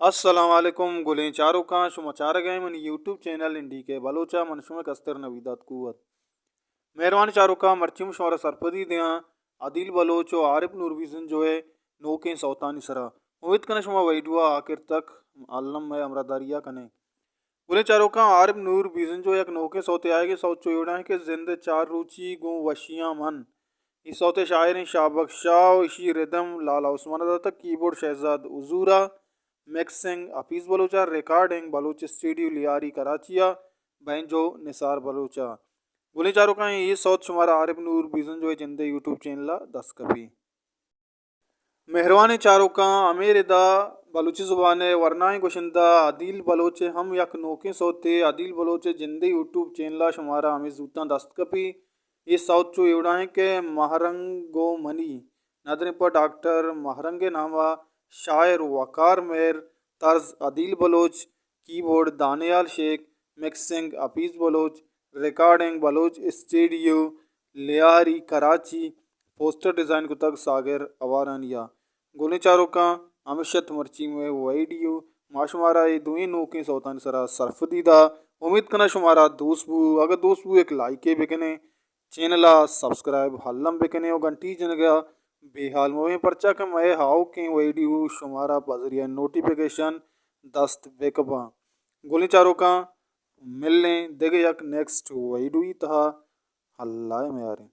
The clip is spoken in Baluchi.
السلام علیکم گلیں چاروکاں، شما چارگ ءَ منی یوٹیوب چینل این ڈی کے بلوچ ءَ، من شمئے کستر نویداد قوت۔ مہروانیں چاروکاں، مرچی من شمارا سرپدی دیاں عدیل بلوچ و عارف نور بیزنجو ءِ نوکیں سوتانی سرا۔ امیت کناں شما ویڈیو ءَ آخر تک الم ءِ ہمراہداری ءَ کنے۔ گلیں چاروکاں، عارف نور بیزنجو یک نوکیں سوتے آئیگے۔ سوت چو ایوڑا ایں کہ زند چار روچی گوں وشیاں من۔ اے سوت ءِ شاعر ایں شاہ بخش شاہ و اشی ردم لالا عثمان ءَ داتگ، کیبورڈ شہزاد حضور ءَ، مکسنگ حفیظ بلوچ ءَ، ریکارڈنگ بلوچ اسٹوڈیو لیاری کراچی ءَ، بینجو نثار بلوچ ءَ۔ گلیں چاروکاں، اے سوت شمارا عارف نور بیزنجو ءِ جندے یوٹیوب چینل ءَ دست کپی۔ مہروانیں چاروکاں، ہمے ردا بلوچی زبان ءِ ورنائیں گشندہ عدیل بلوچ ءِ ہم یک نوکیں سوتے عدیل بلوچ ءِ جندے یوٹیوب چینل ءَ شمارا ہمے زوتاں دست کپی۔ اے سوت چو ایوڑا ایں کہ مہرنگ و منی، ندریں پہ ڈاکٹر مہرنگ ءِ نام ءَ، شاعر وقار مہر، طرز عدیل بلوچ، کیبورڈ دانیال شیخ، مکسنگ حفیظ بلوچ، ریکارڈنگ بلوچ اسٹوڈیو لیاری کراچی، پوسٹر ڈیزائن کتگ ساگر اوارانی ءَ۔ گلیں چاروکاں، ہمیش ات مرچی مئے ویڈیو۔ ما شمارا اے دوئیں نوکیں سوتانی سرا سرپدی دا۔ امیت کناں شمارا دوست بو۔ اگہ دوست بو، یک لائکے بکنے، چینل ءَ سبسکرائب الم بکنے و گھنٹی جنگ ءَ بے حال مبیں، پرچا کہ مئے آؤکیں ویڈیو شمارا بذریعہ نوٹیفیکیشن دست بکپاں۔ گلیں چاروکاں، ملیں دگہ یک نیکسٹ ویڈیوی تہا۔ اللہ ءِ میاریں۔